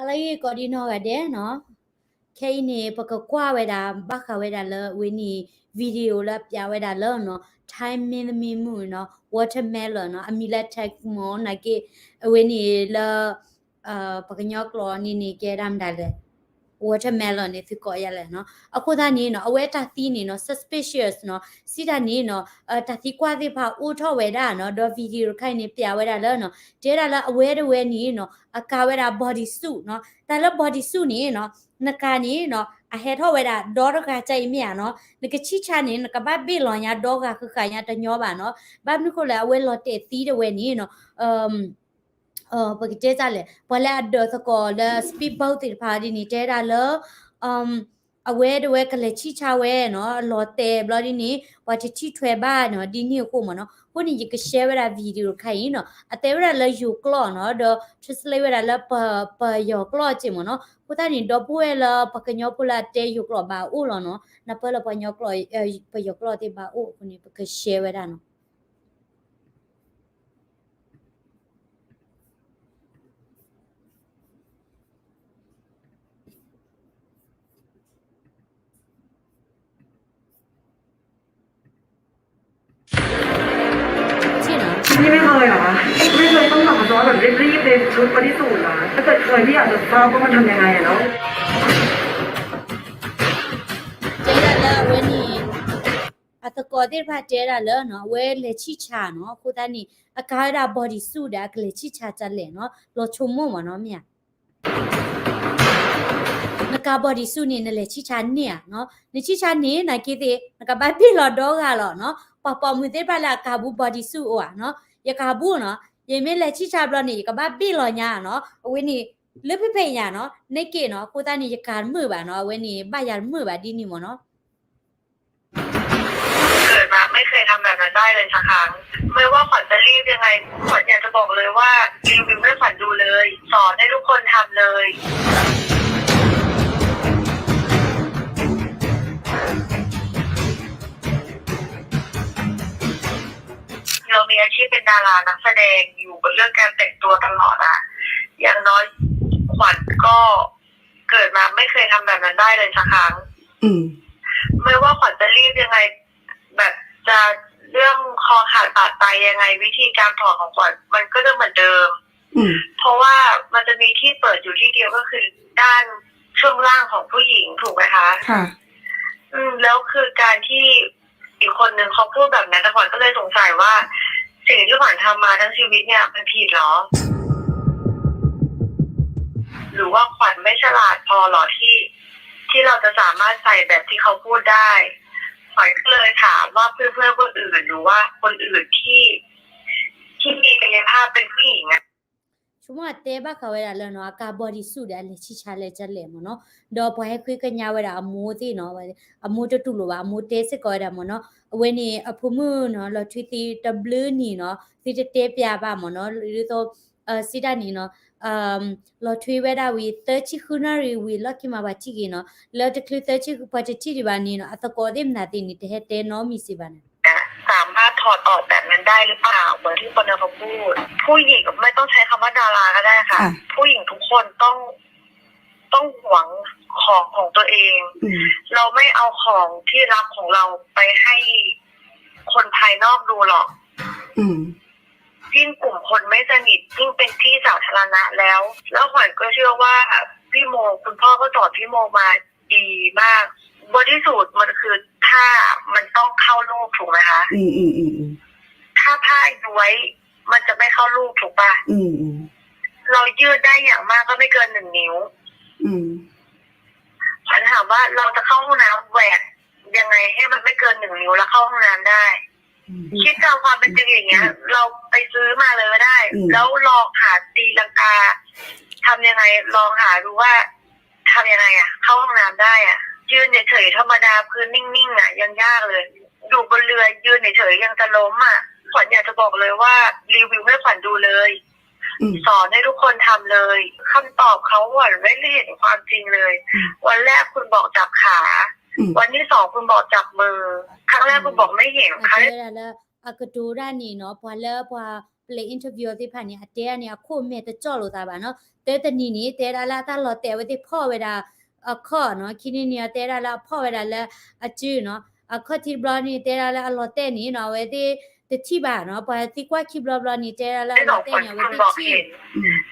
ဟါလၢအဂ့ၤကိးဒံနီၢ်ဂၤဒဲးနီၤ, ခဲအံၤန့ၣ် ပကကွၢ်ဝဲဒၣ် ဘၣ်ဃးဝဲဒၣ်လၢအဝဲန့ၣ် video လၢအပျးဝဲဒၣ်လၢနီၤ Thai မင်းသမီးမုၣ်နီၤ watermelon နီၤ အမံၤလၢ Tecmo နာ်က့ အဝဲန့ၣ်လၢ ပှၤကညီကျိာ်န့ၣ်န့ၣ် ကဲဒၣ်မတၤလဲၣ် watermelon န့ၣ် သုကိးယၤလဲၣ်နီၤ. အဃိသတးန့ၣ်နီၤ အဝဲတၢ်သံန့ၣ်နီၤ suspicious နီၤ စံးတၢ်န့ၣ်နီၤ တၢ်သံကွၢ်သ့ၣ်တဖၣ်အိၣ်ထီၣ်ဝဲဒၣ်နီၤ ဒီး video တခါအံၤန့ၣ် ပျးဝဲဒၣ်လၢနီၤ တဲဒၣ်လၢအဝဲတဝဲန့ၣ်နီၤ အကၤဝဲဒၣ် body suit နီၤ. တၢ်လၢ body suit န့ၣ်နီၤ နကၤန့ၣ်နီၤ အဟဲထီၣ်ဝဲဒၣ်ဒီတဂၤကအံၤမ့ၢ်ဧါနီၤ. နကဆံၣ်ဆါန့ၣ် နကဘၣ်ဘ့ၣ်လီၤညါဒီဂၤဃုာ်ဃာ်ညါတညီဘၣ်နီၤ. ဘၣ်မနုၤဃိလဲၣ် အဝဲလီၤတဲာ်သံတဝဲန့ၣ်နီၤ ပကတဲတၢ်လဲၣ် ပှၤလၢအဒၢးသကိးလၢ speedboat သ့ၣ်တဖၣ်ဒ်န့ၣ် တဲဒၣ်လၢ အဝဲတဝဲကလဲၤဆံၣ်ဆါဝဲနီၤ အလီၤတဲာ်ဘျီဒ်န့ၣ် ပှၤတထံၣ်ထွဲဘၣ်နီၤ ဒ်န့ၣ်အဃိမ့ၢ်နီၤ. အဃိန့ၣ် ယက share ဝဲဒၣ် video တခါအံၤနီၤ အတဲဝဲဒၣ်လၢယိၤကျိာ်နီၤ ဒီး translate ဝဲဒၣ်လၢ ပယီၤကျိာ်က့မ့ၢ်နီၤ. အဃိသတးန့ၣ် ဒီပုၢ်ဝဲၢ်လၢပှၤကညီဖိလၢအတဲယိၤကျိာ်ဘၣ်အိၣ်လီၤနီၤ နၢ်ပၢၢ်လၢပှၤကညီကျိာ် ပယီၤကျိာ်သ့ၣ်ဘၣ်အိၣ်အဃိန့ၣ် ပက share ဝဲဒၣ်နီၤ. ที่นี่ไม่เคยเหรอคะ ไม่เคยต้องหลับซ้อนแบบรีบๆในชุด bodysuit เหรอ ถ้าเกิดเคยพี่อยากจะทราบว่ามันทำยังไงอะเนาะ တဲဒၣ်လၢအဝဲန့ၣ် အသကိးသ့ၣ်တဖၣ်တဲဒၣ်လၢနီၤ အဝဲလဲၤဆံၣ်ဆါနီၤ အဃိသတးန့ၣ် အကၤဝဲဒၣ် body suit ဒီးအကလဲၤဆံၣ်ဆါတၢ်လဲၣ်နီၤ လီၤဆိကမိၣ်မ့ၢ်နီၤ မ့ၢ်ဧါ နကၤ body suit န့ၣ် နလဲၤဆံၣ်ဆါန့ၢ်ဧါနီၤ နဆံၣ်ဆါန့ၢ် နာ်က့သ့ၣ် နကဘၣ်ဘ့ၣ်လီၤဒီဂၤလီၤနီၤ ပှၤပိာ်မုၣ်သ့ၣ်တဖၣ်လၢအကၤဘူး body suit အိၣ်ဧါနီၤ ယကၤဘူးနီၤ ယမ့ၢ်လဲၤဆံၣ်ဆါဘျီန့ၣ် ယကဘၣ်ဘ့ၣ်လီၤညါနီၤ အဝဲန့ၣ် လၢဖဲဖဲအံၤညါနီၤ naked နီၤ အဃိသတးန့ၣ် ယကၤတမုာ်ဘၣ်နီၤ အဝဲန့ၣ် ဘၣ်ယၤတမုာ်ဘၣ်ဒ်န့ၣ်မ့ၢ်နီၤ เกิดมาไม่เคยทำแบบนั้นได้เลยสักครั้ง ไม่ว่าขวัญจะรีบยังไง ขวัญอยากจะบอกเลยว่า รีวิวให้ขวัญดูเลย สอนให้ทุกคนทำเลย เรามีอาชีพเป็นดารานักแสดงอยู่กับเรื่องการแต่งตัวตลอดอะ อย่างน้อย ขวัญก็เกิดมาไม่เคยทำแบบนั้นได้เลยสักครั้ง ไม่ว่าขวัญจะรีบยังไง แบบจะเรื่องคอขาดบาดตายยังไง วิธีการถอดของขวัญมันก็จะเหมือนเดิม เพราะว่ามันจะมีที่เปิดอยู่ที่เดียวก็คือด้านช่วงล่างของผู้หญิงถูกไหมคะ ค่ะ แล้วคือการที่อีกคนนึงเขาพูดแบบนั้น ขวัญก็เลยสงสัยว่า สิ่งที่ขวัญทำมาทั้งชีวิตเนี่ยมันผิดเหรอ หรือว่าขวัญไม่ฉลาดพอเหรอที่ที่เราจะสามารถใส่แบบที่เขาพูดได้ ขวัญก็เลยถามว่าเพื่อนๆคนอื่นหรือว่าคนอื่นที่ที่มีกายภาพเป็นผู้หญิงอะ ဆိကမိၣ်တဲဘၣ်ဃးဝဲဒၣ်လၢနီၤ အကၤ body suit ဒီးအလဲၤဆံၣ်ဆါလဲၤကလဲၣ်မ့ၢ်နီၤ ဒီးပှၤဟဲဃ့ကညးဝဲဒၣ်အမိၢ်သ့ၣ်နီၤ အမိၢ်တတူၢ်လိာ်ဘၣ် အမိၢ်တဲစ့ၢ်ကီးဝဲဒၣ်မ့ၢ်နီၤ အဝဲန့ၣ် အဖိမုၣ်နီၤ လီၤထွံသံတဘျုးနံၣ်နီၤ သုတတဲပျးဘၣ်မ့ၢ်နီၤ ဒ်သိး စံးတၢ်န့ၣ်နီၤ လီၤထွံဝဲဒၣ်ဝံၤ သၢဆံဃုနၣ်ရံၣ်ဝံၤ လီၢ်ခံမၤပှၤထံၣ်က့ၤနီၤ လၢတချုးသၢဆံဃု ပှၤတထံၣ်ဒံးဘၣ်န့ၣ်နီၤ အသကိးသ့ၣ်မနုၤသ့ၣ်န့ၣ် တဟဲတဲနီတမံၤစ့ၢ်ဘၣ်န့ၣ် สามารถถอดออกแบบนั้นได้หรือเปล่า เหมือนที่คนนั้นเขาพูด ผู้หญิงไม่ต้องใช้คำว่าดาราก็ได้ค่ะ ผู้หญิงทุกคนต้องต้องหวงของของตัวเอง เราไม่เอาของที่รักของเราไปให้คนภายนอกดูหรอก ยิ่งกลุ่มคนไม่สนิท ยิ่งเป็นที่สาธารณะแล้ว แล้วขวัญก็เชื่อว่าพี่โม คุณพ่อก็สอนพี่โมมาดีมาก บอดี้สูทมันคือถ้ามันต้องเข้ารูปถูกไหมคะ ถ้าผ้าย้วยมันจะไม่เข้ารูปถูกปะ เรายืดได้อย่างมากก็ไม่เกินหนึ่งนิ้ว ขวัญถามว่าเราจะเข้าห้องน้ำแหวกยังไงให้มันไม่เกินหนึ่งนิ้วแล้วเข้าห้องน้ำได้ คิดตามความเป็นจริงอย่างเงี้ย เราไปซื้อมาเลยก็ได้ แล้วลองหาตีลังกา ทำยังไง ลองหาดูว่าทำยังไงอะ เข้าห้องน้ำได้อะ ยืนเฉยๆธรรมดา พื้นนิ่งๆอะ ยังยากเลย อยู่บนเรือยืนเฉยๆยังจะล้มอะ ขวัญอยากจะบอกเลยว่ารีวิวให้ขวัญดูเลย สอนให้ทุกคนทำเลย คำตอบเขาขวัญไม่ได้เห็นความจริงเลย วันแรกคุณบอกจับขา วันที่สองคุณบอกจับมือ ครั้งแรกคุณบอกไม่เห็น ครั้ง အကတိၤဒၣ်န့ၣ်နီၤ ပှၤလၢပှၤ ပလဲၤ interview သ့ၣ်တဖၣ်န့ၣ် အတဲဒၣ်န့ၣ် အခိၣ်မဲာ်တကၠီၣ်လိာ်သးဘၣ်နီၤ. သၢတနံၤန့ၣ် တဲဒၣ်လၢအတၢ်လီၤတဲာ်အဝဲသ့ၣ်ဖီၣ်ဝဲဒၣ်အခီၣ်နီၤ. ခံနံၤန့ၣ် တဲဒၣ်လၢအဖီၣ်ဝဲဒၣ်လၢအစုနီၤ. အခီၣ်ထံးတဘျီန့ၣ် တဲဒၣ်လၢအလီၤတဲာ်န့ၣ်နီၤ အဝဲသ့ၣ်တထံၣ်ဘၣ်နီၤ. ပှၤသံကွၢ်ခံဘျီဘျီန့ၣ် တဲဒၣ်လၢအလီၤတဲာ်န့ၣ် အဝဲသ့ၣ်ထံၣ်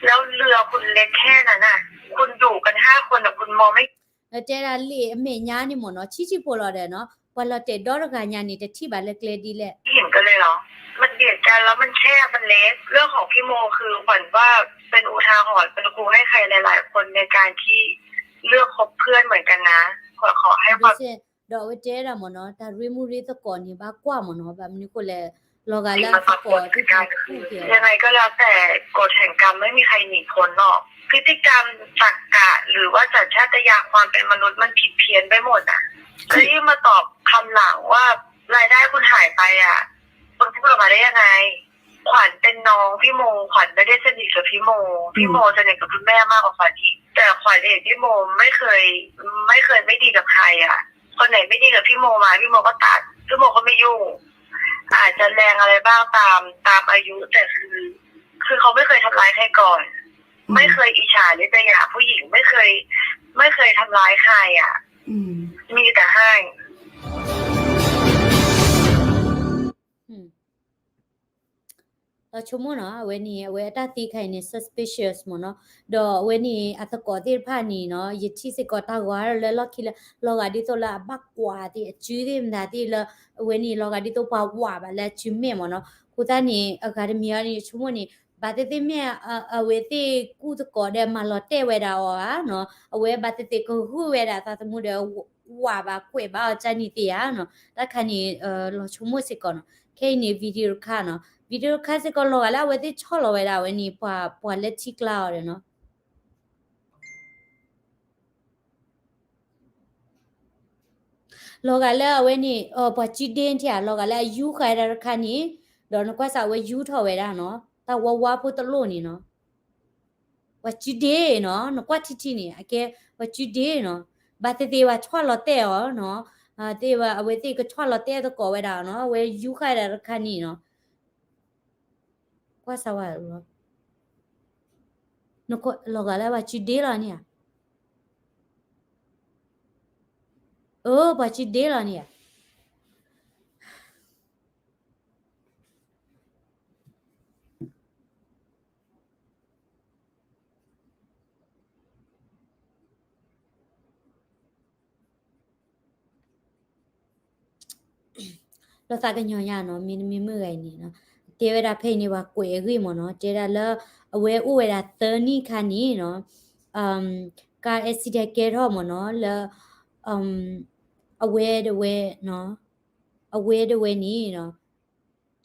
แล้วเรือคุณเล็กแค่นั้นน่ะ คุณอยู่กันห้าคนน่ะ คุณมองไม่ တဲဒၣ်လံာ်အမဲာ်ညါန့ၣ်မ့ၢ်နီၤ ဆံးဆံးဖိလီၤဒီးနီၤ ပှၤလီၤတဲာ်ဒီတဂၤညါန့ၣ် တထံၣ်ဘၣ်လၢကျဲဒ်လဲၣ် เห็นกันเลยเหรอ มันเบียดกันแล้วมันแคบ มันเล็ก เรื่องของพี่โมคือขวัญว่าเป็นอุทาหรณ์เป็นครูให้ใครหลายๆคนในการที่เลือกคบเพื่อนเหมือนกันนะ ขวัญขอให้ความ ဒီးအဝဲတဲဒၣ်မ့ၢ်နီၤ တၢ်ရ့မူရ့သကိးန့ၣ် ဘၣ်ကွၢ်မ့ၢ်နီၤ ဘၣ်မနုၤဃိလဲၣ် လီၤဂာ်လၢအသကိးသ့ၣ်တဖၣ်န့ၣ် ยังไงก็แล้วแต่กฎแห่งกรรมไม่มีใครหนีพ้นหรอก พฤติกรรม ตรรกะ หรือว่าสัญชาตญาณความเป็นมนุษย์มันผิดเพี้ยนไปหมดอ่ะ แล้วยิ่งมาตอบคำหลังว่ารายได้คุณหายไปอ่ะ คุณพูดออกมาได้ยังไง ขวัญเป็นน้องพี่โม ขวัญไม่ได้สนิทกับพี่โม พี่โมสนิทกับคุณแม่มากกว่าขวัญอีก แต่ขวัญเห็นพี่โมไม่เคย ไม่เคยไม่ดีกับใครอ่ะ คนไหนไม่ดีกับพี่โมมา พี่โมก็ตัด พี่โมก็ไม่ยุ่ง อาจจะแรงอะไรบ้างตาม ตามอายุ แต่คือ คือเขาไม่เคยทำร้ายใครก่อน ไม่เคยอิจฉาริษยาผู้หญิง ไม่เคย ไม่เคยทำร้ายใครอ่ะ มีแต่ให้ လီၤဆိကမိၣ်နီၤ အဝဲန့ၣ် အဝဲအတၢ်သံခါအံၤန့ၣ် suspicious မ့ၢ်နီၤ ဒီးအဝဲန့ၣ် အသကိးသ့ၣ်တဖၣ်န့ၣ်နီၤ ယထံၣ်စ့ၢ်ကီးတၢ်ဂီၤလၢလီၢ်ခံလၢ လီၤဂာ်ဒ်သိးလၢအဘၣ်ကွၢ်သ့ၣ်အစုသ့ၣ်မတၤသ့ၣ်လၢ အဝဲန့ၣ် လီၤဂာ်ဒ်သိးပှၤဝးဘၣ်လၢအစုမဲာ်မ့ၢ်နီၤ အဃိသတးန့ၣ် အဂၤတမံၤအံၤန့ၣ် ယဆိကမိၣ်န့ၣ် ဘၣ်သ့ၣ်သ့ၣ်မ့ၢ် အဝဲသ့ၣ်ကူၣ်သကိးဒီးမၤလီၤတဲာ်ဝဲဒၣ်အီၤဧါနီၤ အဝဲဘၣ်သ့ၣ်သ့ၣ်ကဂုာ်ဝဲဒၣ်အသးသမူဒီး ဝးဘၣ်ကွဲးဘၣ်အီၤကန့ၣ်သ့ဧါနီၤ တၢ်ခါန့ၣ် လီၤဆိကမိၣ်စ့ၢ်ကီးနီၤ ခဲအံၤန့ၣ် video တခါနီၤ video တခါစ့ၢ်ကီးလီၤဂာ်လၢအဝဲသ့ၣ်ဆီၣ်လီၤဝဲဒၣ်အဝဲန့ၣ် ပှၤ ပှၤလၢထံကျါအီၤဒီးနီၤ လီၤဂာ်လၢအဝဲန့ၣ် ပှၤစုဒ့ထံဧါ လီၤဂာ်လၢအယူဃာ်ဒၣ်တခါန့ၣ် ဒီးနကွၢ်စးဝဲယူထီၣ်ဝဲဒၣ်နီၤ တၢ်ဝါဝါဖိတလိၣ်န့ၣ်နီၤ ပှၤစုဒ့နီၤ နကွၢ်ထံထံန့ၣ် အကဲ ပှၤစုဒ့နီၤ ဘၣ်သ့ၣ်သ့ၣ်ပှၤဆီၣ်လီၤတဲာ်အီၤနီၤ သ့ၣ်အဝဲသ့ၣ်ကဆီၣ်လီၤတဲာ်သကိးဝဲဒၣ်နီၤ အဝဲယူဃာ်ဒၣ်တခါန့ၣ်နီၤ ကွၢ်စးဝဲ လီၤဂာ်လၢပှၤစုဒ့လီၤန့ၣ်ဧါ အၢ ပှၤစုဒ့လီၤန့ၣ်ဧါ လီၤသးကညီၤညါနီၤ မ့တမ့ၢ်မုၢ်ဂၤအံၤန့ၣ်နီၤ တဲဝဲဒၣ်ဖဲအံၤန့ၣ် ပှၤကွဲးအဂ့ၢ်မ့ၢ်နီၤ တဲဒၣ်လၢ အဝဲအိၣ်ဝဲဒၣ်သၢနံၣ်ခါန့ၣ်နီၤ ကါ accident ကဲထီၣ်မ့ၢ်နီၤ လၢ အဝဲတဝဲ အဝဲတဝဲန့ၣ်နီၤ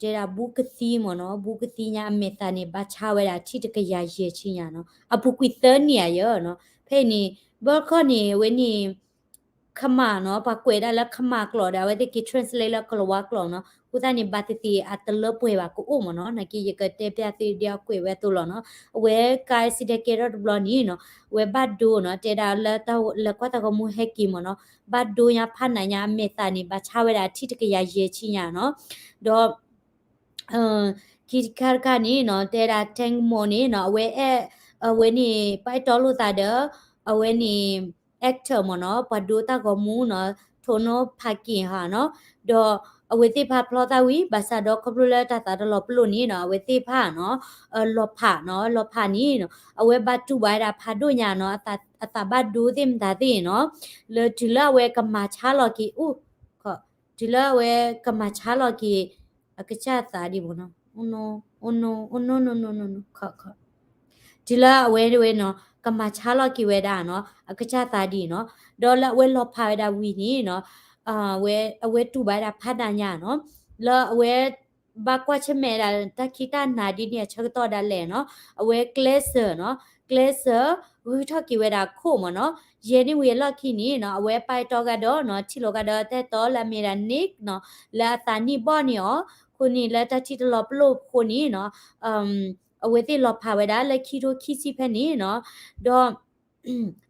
တဲဒၣ်ဘူးကသံမ့ၢ်နီၤ ဘူးကသံညါအမဲာ်သးန့ၣ် ဘၣ်ဆါဝဲဒၣ်ထံၣ်တကယၤယဲၢ်ဆံညါနီၤ အပူၤကွံာ်သၢနံၣ်ဧါယဲၢ်နီၤ ဖဲအံၤန့ၣ် ဘၢခီၣ်န့ၣ် အဝဲန့ၣ် ခမၣ်နီၤ ပှၤကွဲးဒၣ်လၢခမၣ်ကျိာ်ဒီး အဝဲသ့ၣ်က့ၤ translate လၢကလၤဝါကျိာ်နီၤ အဃိသတးန့ၣ် ဘၣ်သ့ၣ်သ့ၣ်အတလၢပှဲၤဘၣ်ကအိၣ်မ့ၢ်နီၤ နာ်က့ ယကတဲပျးသုဒ်အကွဲးဝဲအသိးလီၤနီၤ အဝဲကါ accident ကဲထီၣ်တဘျီန့ၣ်နီၤ အဝဲဘၣ်ဒိနီၤ တဲဒၣ်လၢတၢ်လဲၤကွၢ်တၢ်ဂီၤမူဟဲက့ၤမ့ၢ်နီၤ ဘၣ်ဒိညါဖးနးညါအမဲာ်သးန့ၣ် ဘၣ်ဆါဝဲဒၣ်ထံၣ်တကယၤယဲၢ်ဆံညါနီၤ ဒီး ခံခါတခါန့ၣ်နီၤ တဲဒၣ် tank မီၤန့ၣ်နီၤ အဝဲအဲၣ် အဝဲန့ၣ် ပာ်အဲၣ်တီလိာ်သးဒီး အဝဲန့ၣ် actor မ့ၢ်နီၤ ပှၤဒိတၢ်ဂီၤမူနီၤ ထိးနီၣ်ဖးက့ၤဟါနီၤ ဒီးအဝဲသ့ၣ်တဖၣ်ဖျီသးဝံၤ ဘၣ်ဆၣ်ဒီးခီဖျိလၢတၢ်သးတလီၤပလိာ်န့ၣ်နီၤ အဝဲသ့ၣ်တဖၣ်နီၤ လီၤဖးနီၤ လီၤဖးန့ၣ်နီၤ အဝဲဘၣ်တူၢ်ဘၣ်ဝဲဒၣ်ဖးဒိၣ်ညါနီၤ အသးဘၣ်ဒိသ့ၣ်မတၤသ့ၣ်နီၤ လၢတုၤလၢအဝဲကမၤဆါလီၤက့ၤအိၣ် တုၤလၢအဝဲကမၤဆါလီၤက့ၤ အကစၢ်သးဒ်မ့ၢ်နီၤ အိၣ်နီၢ် အိၣ်နီၢ် အိၣ်နီၢ်နီၢ်နီၢ်နီၢ်နီၢ် ခီခီ တုၤလၢအဝဲတဝဲနီၤ ကမၤဆါလီၤက့ၤဝဲဒၣ်နီၤ အကစၢ်သးဒ်နီၤ ဒီးလၢအဝဲလီၤဖးဝဲဒၣ်ဝံၤန့ၣ်နီၤ အဝဲ အဝဲတူၢ်ဘၣ်ဝဲဒၣ်ဖးနးညါနီၤ လၢအဝဲ ဘၣ်ကွၢ်ဆၢၣ်မဲာ်ဒၣ်တၢ်ခံးတၢ်နၤဒ်န့ၣ်အဆၢကတီၢ်ဒၣ်လဲာ်နီၤ အဝဲကျဲစၢၤနီၤ ကျဲစၢၤ ဂုၢ်ထီၣ်က့ၤဝဲဒၣ်ခိၣ်မ့ၢ်နီၤ ယဲၢ်နံၣ်ဝံၤအလီၢ်ခံန့ၣ်နီၤ အဝဲပာ်အဲၣ်တီကဒီးနီၤ ထံၣ်လိာ်ကဒီးတၢ်အဲၣ်တီလၢအမ့ၢ်ဒၣ် Nick နီၤ လၢအသးနံၣ်ဘီၣ်န့ၢ်အီၤ အဃိန့ၣ်လၢတၢ်ထံၣ်တလီၤပလိာ်အဃိန့ၣ်နီၤ အဝဲသ့ၣ်လီၤဖးဝဲဒၣ်လၢခံထိခံဆံဖဲန့ၣ်နီၤ ဒီး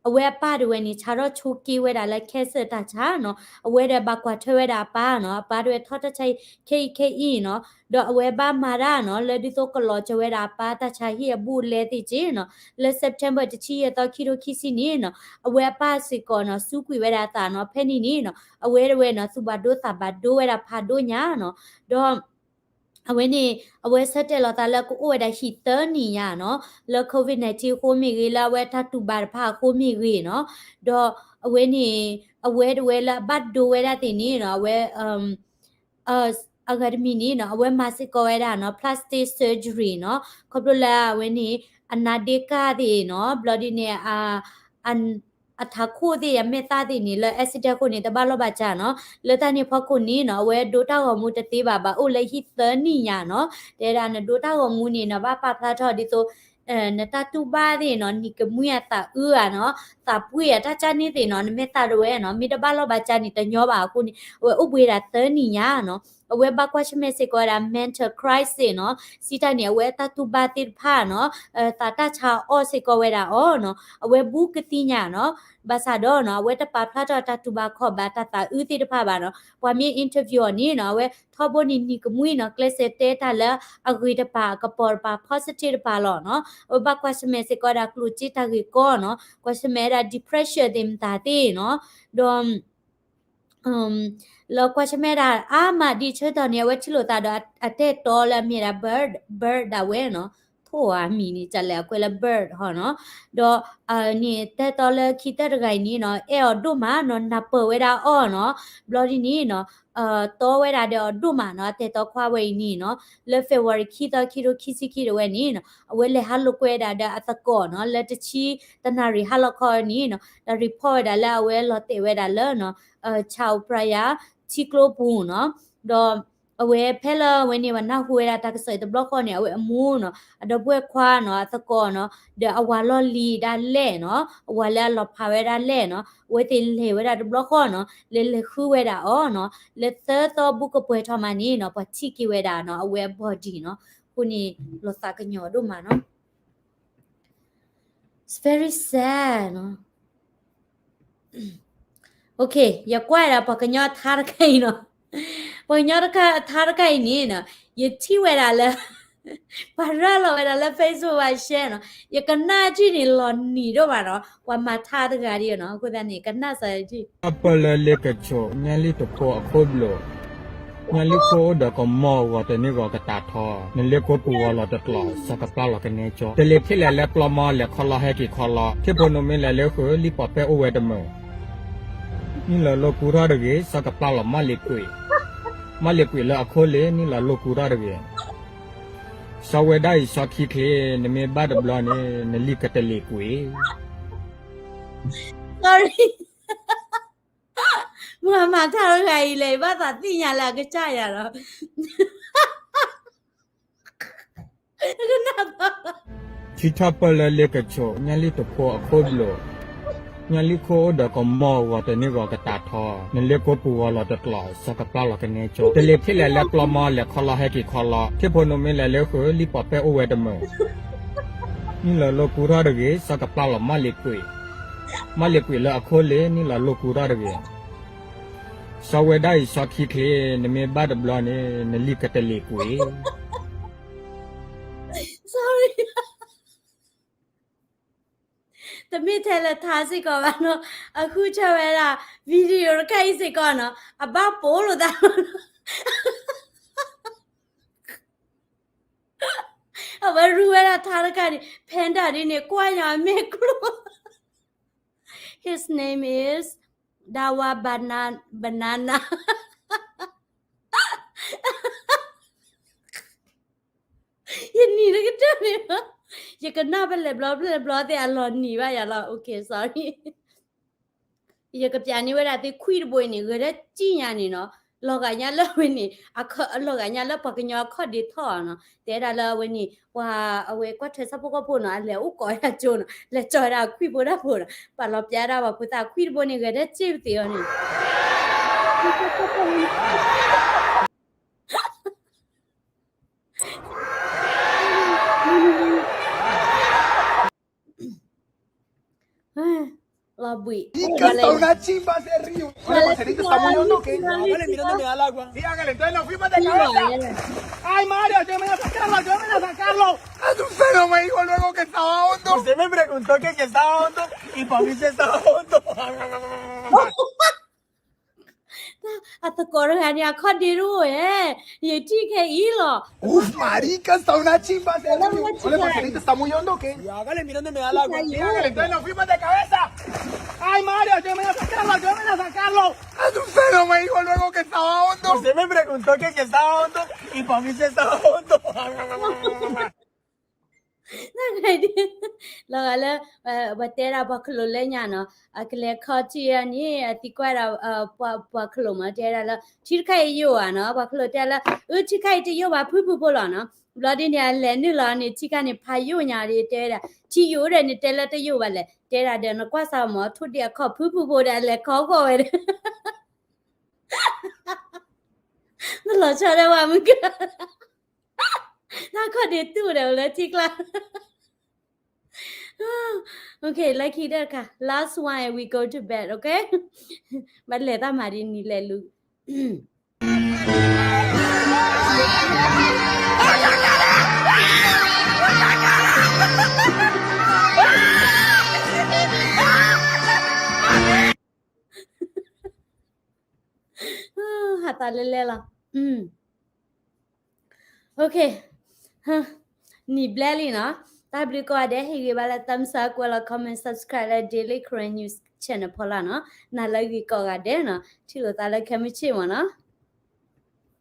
အဝဲအပၢ်တဝဲန့ၣ် ဆါထီၣ်ဆိက့ဝဲဒၣ်လၢ cancer တၢ်ဆါနီၤ, အဝဲဒီးဘၣ်ကွၢ်ထွဲဝဲဒၣ်အပၢ်နီၤ, အပၢ်တဝဲထီၣ်တၢ်ဆါအံၤ ခဲအံၤခဲအံၤနီၤ, ဒီးအဝဲဘၣ်မၤတၢ်နီၤ လၢဒ်သိးကလီၤစၢၤဝဲဒၣ်အပၢ်တၢ်ဆါဟံၣ်အဘူးအလဲသ့ၣ်က့နီၤ, လၢ September တဆံယဲၢ်သီ ခံထိခံဆံန့ၣ်နီၤ, အဝဲအပၢ်စ့ၢ်ကီးနီၤ စူးကွံာ်ဝဲဒၣ်အသးနီၤ, ဖဲန့ၣ်န့ၣ်နီၤ အဝဲတဝဲနီၤ သူၣ်ဘၣ်ဒိသးဘၣ်ဒိဝဲဒၣ်ဖးဒိၣ်ညါနီၤ, ဒီး အဝဲန့ၣ် အဝဲဆၢတဲာ်လီၤသးလၢကအိၣ်ဝဲဒၣ်ဟံၣ်သၢနံၣ်ညါနီၤ, လၢ COVID nineteen အဃိမ့ၢ်ဂ့ၤ လၢအဝဲတၢ်တူၢ်ဘၣ်တဖၣ်အဃိမ့ၢ်ဂ့ၤနီၤ, ဒီးအဝဲန့ၣ် အဝဲတဝဲလၢအဘၣ်ဒိဝဲဒၣ်သ့ၣ်န့ၣ်နီၤ အဝဲ အဂၤတမံၤန့ၣ်နီၤ အဝဲမၤစ့ၢ်ကီးဝဲဒၣ်နီၤ plastic surgery နီၤ, ခီဖျိလၢအဝဲန့ၣ် အနါဒ့ကၢ်သ့ၣ်နီၤ, ဘျီဒ်န့ၣ် အ အထးခိၣ်သ့ၣ် အမဲာ်သၣ်သ့ၣ်န့ၣ် လၢ accident အဃိန့ၣ် တဘၣ်လီၢ်ဘၣ်စၢ်နီၤ, လၢတၢ်န့ၣ်အဖီခိၣ်န့ၣ်နီၤ အဝဲဒိတၢ်ဂီၤမူတသ့ဘၣ် ဘၣ်အိၣ်လၢဟံၣ်သၢနံၣ်ညါနီၤ, တဲဒၣ်နဒိတၢ်ဂီၤမူန့ၣ် နဘၣ်ပာ်ဖျါထီၣ်ဒ်သိး နတၢ်တူၢ်ဘၣ်သ့ၣ်နီၤ နံၤကမှံအသးအုးဧါနီၤ, သးပှ့ၤအတၢ်ကၢ်န့ၣ်သ့ၣ်နီၤ နမဲာ်သၣ်တဝဲနီၤ မ့ၢ်တဘၣ်လီၢ်ဘၣ်စၢ်န့ၣ် တညီဘၣ်အဃိန့ၣ် အဝဲအိၣ်ဘှံးဝဲဒၣ်သၢနံၣ်ညါနီၤ, အဝဲဘၣ်ကွၢ်ဆၢၣ်မဲာ်စ့ၢ်ကီးဝဲဒၣ် mental crisis နီၤ, စံးတၢ်န့ၣ် အဝဲအတၢ်တူၢ်ဘၣ်သ့ၣ်တဖၣ်နီၤ သးတၢ်ဆါအီၣ်စ့ၢ်ကီးဝဲဒၣ်အီၤနီၤ, အဝဲဘူးကသံၣ်ညါနီၤ, ဘၣ်ဆၣ်ဒီးနီၤ အဝဲတပာ်ဖျါထီၣ်တၢ်တူၢ်ဘၣ်ခီၣ်ဘၣ်တၢ်သးအုးသ့ၣ်တဖၣ်ဘၣ်နီၤ, ပှၤမ့ၢ် interview အီၤန့ၣ်နီၤ အဝဲထီဘိန့ၣ်နံၤကမှံနီၤ ကျဲးစၢးတဲတၢ်လၢအဂ့ၤတပၤ အကပီၤတပၤ positive တပၤလီၤနီၤ, အဝဲဘၣ်ကွၢ်ဆၢၣ်မဲာ်စ့ၢ်ကီးဝဲဒၣ်ကျိၣ်စ့တၢ်ဂ့ၢ်ကီနီၤ, ကွၢ်ဆၢၣ်မဲာ်ဝဲဒၣ် depression သ့ၣ်မတၤသ့ၣ်နီၤ, ဒီး လၢကွၢ်ဆၢၣ်မဲာ်ဒၣ်အါမးဒ်ဆၢကတီၢ်န့ၣ် အဝဲထံၣ်လိာ်သးဒီးအတဲာ်တီလၢအမ့ၢ်ဒၣ် bird bird ဒၣ်ဝဲနီၤ, ထိၣ်ဧါမံၤန့ၣ် ကလဲၤအကွဲးလၢ bird ဟီနီၤ, ဒီးန့ၣ်တဲာ်တီလၢခံတၢၢ်တဂၤအံၤန့ၣ်နီၤ အဲၣ်အီၤဒိၣ်မးနီၤ နၢ်ပၢၢ်ဝဲဒၣ်အီၤနီၤ, ဘျီဒ်န့ၣ်နီၤ တီဝဲဒၣ်ဒီးအီၤဒိၣ်မးနီၤ အတဲာ်တီခွါဝဲအံၤန့ၣ်နီၤ, လၢ February ခံသီ ခံထိခံဆံခံတဝဲန့ၣ်နီၤ အဝဲလဲၤဟးလိာ်ကွဲဒၣ်ဒီးအသကိးနီၤ လၢတဆံတနၣ်ရံၣ်ဟါလီၤခီန့ၣ်နီၤ တၢ် report ဝဲဒၣ်လၢအဝဲလီၤတဲာ်ဝဲဒၣ်လၢ Chao Phraya ထံကျိပူၤနီၤ, ဒီး အဝဲဖဲလၢအဝဲန့ၣ် ပှၤနၢ်ဟူဝဲဒၣ်တၢ်ကစီၣ်အံၤတဘျီဃီန့ၣ် အဝဲအမိၢ်နီၤ အဒီပုၢ်ဝဲၢ်ခွါနီၤ အသကိးနီၤ ဒီးအဝၤလီၢ်လံၤဒၣ်လဲာ်နီၤ အဝၤလၢအလီၤဖးဝဲဒၣ်လဲာ်နီၤ အဝဲသ့ၣ်လဲၤဝဲဒၣ်တဘျီဃီနီၤ လဲၤလဲၤဃုဝဲဒၣ်အီၤနီၤ လၢသၢသီဘူးကပှဲၤထီၣ်မးန့ၣ်နီၤ ပှၤထံၣ်က့ၤဝဲဒၣ်နီၤ အဝဲအ body နီၤ အဃိန့ၣ် လီၤသးကညီၤဒိၣ်မးနီၤ It's very sad နီၤ Okay ယကွၢ်ဒၣ်ပှၤကညီထါတခါအံၤနီၤ ပှၤကညီထါတခါအံၤန့ၣ်နီၤ ယထံၣ်ဝဲဒၣ်လၢ ပှၤရၤလီၤဝဲဒၣ်လၢ Facebook ပှၤ share နီၤ ယကနၣ်ထံၣ်န့ၣ်လီၤနံၤဒိၣ်မးနီၤ ပှၤမၤထါတဂၤဒ်နီၤ အဃိသတးန့ၣ် ကနၣ်စၢၤထံၣ် ထီၣ်ပၢၢ်လၢလ့ကဆိး ညၣ်လံၣ်တဖိအခိၣ်ဘျိး ညၣ်လံၣ်ခိၣ်အိၣ်ဒီးကမီၤဂီၤတန့ၢ်ဂီၤကတၢ်ထီ နလ့ကိပူၤဂီၤလီၤတကျီၤ စီၤကပျၢ်လီၤကနဲကၠီ တလ့ၤထံၣ်လဲၤလၢပျီမီလဲၤခီလီၤဟဲက့ၤခီလီၤ ထံၣ်ဖိနုာ်မ့ၢ်လဲၤလၢဃုာ် လံၣ်ပီၤပဲၣ်အိၣ်ဝဲတမုာ် နံၣ်လီၤလိာ်ကူထီၣ်တဂ့ၤ စီၤကပျၢ်လီၤမၢ်လ့ၤကွံာ် မၢ်လ့ၤကွံာ်လၢအခိၣ်လ့ၤ နံၣ်လီၤလိာ်ကူထီၣ်တဂ့ၤ စီၤဝဲဒၣ်အံၤစီၤခံချ့ နမ့ၢ်ဘၣ်တဘျီန့ၣ် နလံၣ်ကတလ့ၤကွံာ် Sorry မုၢ်မၤထါတဂၤအံၤလဲၣ် ဘၣ်သးသ့ၣ်ညါလၢအကစၢ်ယၤလီၤ ထံထီၣ်ပၢၢ်လၢလ့ကဆိး ညၣ်လံၣ်တဖိအခိၣ်ဘျိး ညၣ်လံၣ်ခိၣ်အိၣ်ဒီးကမီၤဂီၤတန့ၢ်ဂီၤကတၢ်ထီ နလ့ကိပူၤဂီၤလီၤတကျီၤ စီၤကပျၢ်လီၤကနဲကၠီ တလ့ၤထံၣ်လဲၤလၢပျီမီလဲၤခီလီၤဟဲက့ၤခီလီၤ ထံၣ်ဖိနုာ်မ့ၢ်လဲၤလၢဃုာ် လံၣ်ပီၤပဲၣ်အိၣ်ဝဲတမုာ် နံၣ်လီၤလိာ်ကူထီၣ်တဂ့ၤ စီၤကပျၢ်လီၤမၢ်လ့ၤကွံာ် မၢ်လ့ၤကွံာ်လၢအခိၣ်လ့ၤ နံၣ်လီၤလိာ်ကူထီၣ်တဂ့ၤ စီၤဝဲဒၣ်အံၤစီၤခံချ့ နမ့ၢ်ဘၣ်တဘျီန့ၣ် နလံၣ်ကတလ့ၤကွံာ် Sorry တမ့ၢ်ထဲလၢထါစ့ၢ်ကီးဘၣ်နီၤ အဃုထၢဝဲဒၣ် video တခါအံၤစ့ၢ်ကီးနီၤ အဘၣ်ပိာ်လိာ်သး အဝဲရူဝဲဒၣ်ထါတခါန့ၣ် panda ဒ်န့ၣ် ကွၢ်ညီအမ့ၢ်ကျိ His name is Dawa Banana ယနံၤတကတၢၢ်န့ၣ် ယကနၣ်ပလဲၤဘျီပလဲၤဘျီသ့ၣ်အလီၤနံၤဘၣ်ယၤလီၤ okay sorry ယကပျးန့ၢ်ဝဲဒၣ်သ့ၣ်ခွံၣ်တဘိအံၤန့ၣ် ဂဲၤဒၣ်စံၣ်ညါန့ၣ်နီၤ လီၤဂာ်ညါလၢဝဲန့ၣ် လီၤဂာ်ညါလၢပှၤကညီအခီၣ်ဒ့ထီၣ်နီၤ တဲဒၣ်လၢအဝဲန့ၣ် ပှၤအဝဲကွၢ်ထွဲဆၣ်ဖိကီၢ်ဖိနီၤ အလဲၤအိၣ်ကိးဝဲဒၣ်ကၠိနီၤ လဲၤကၠီဝဲဒၣ်ခွံၣ်ဘိဒၣ်ဖိနီၤ ပာ်လီၤပျါဒၣ်ပှၤဖိသၣ်ခွံၣ်တဘိန့ၣ် ဂဲၤဒၣ်စံၣ်ပသ့ၣ်အီၤန့ၣ် Sorry ဘှံး Ay, Mario, yo me la sacarlo, yo me la sacarlo. A tus feos me van a sacarlo, yo me la sacarlo. A tus feos me dijo luego que estaba hondo. Usted me preguntó que si estaba hondo y para mí sí estaba hondo. အသကိးတဂၤန့ၣ် အခီၣ်ဒ့တအိၣ်ဧဲ, ယထံၣ်ခဲအံၤလီၤ. Uf, marica, está una chimba ese río. Está muy hondo, ¿qué? Hágale, mira dónde me da el agua. Hágale, entonces nos fuimos de cabeza. Ay, Mario, yo me la sacarlo, yo me la sacarlo. A tus feos me dijo luego que estaba hondo. Usted me preguntó que si estaba hondo y para mí sí estaba hondo. လီၤဂာ်လၢ ပှၤတဲဒၣ်ပှၤခလိာ်လၢညါနီၤ, အကလဲၤခီထံအန့ၣ် အသံကွၢ်ဒၣ် ပှၤခလိာ်မး တဲဒၣ်လၢ ထံတခါအံၤယိာ်ဧါနီၤ, ပှၤခလိာ်တဲလၢ အၢ ထံတခါအံၤတယိာ်ဘၣ် ဖုဖုဖိလီၤနီၤ. ဘျီဒ်န့ၣ် အလဲၤနုာ်လီၤန့ၣ် ထံတခါန့ၣ် ဖးယိာ်ညါဒီး တဲဝဲဒၣ် ထံယိာ်ဒီးန့ၣ် တဲလၢတယိာ်ဘၣ်လဲၣ်, တဲဒၣ်ဒီး နကွၢ်စၢ်မး ထိၣ်ဒ့အခီၣ်ဖုဖုဖိဒီး အလဲၤခီဂီၢ်ဝဲဒီး နလီၤဆီဒၣ်ဝဲမုၢ်က တၢ်ခီၣ်ဒ့တူၢ်ဒီးလၢထံကျါ Okay, လၢခံဒီးတခါ last one and we go to bed, okay? ဘၣ်လဲၤတၢ်မၤဒ်နံၤလဲၤလူၤ ဟးသးလဲလဲလီၤ Okay, နံၤဘျဲၣ်လံနီၤ, တၢ်ဘျုးကိးဂၤဒဲး ဟ့ၣ်ဂံၢ်ဘါလၢ thumbs up ကွဲးလီၤ comment subscribe လၢ Daily Karen News Channel ဖီလာ်နီၤ, နၤလၢဂ့ၤကိးဂၤဒဲးနီၤ, ထံၣ်လိာ်သးလၢခဲမုၢ်ဆ့ၣ်မးနီၤ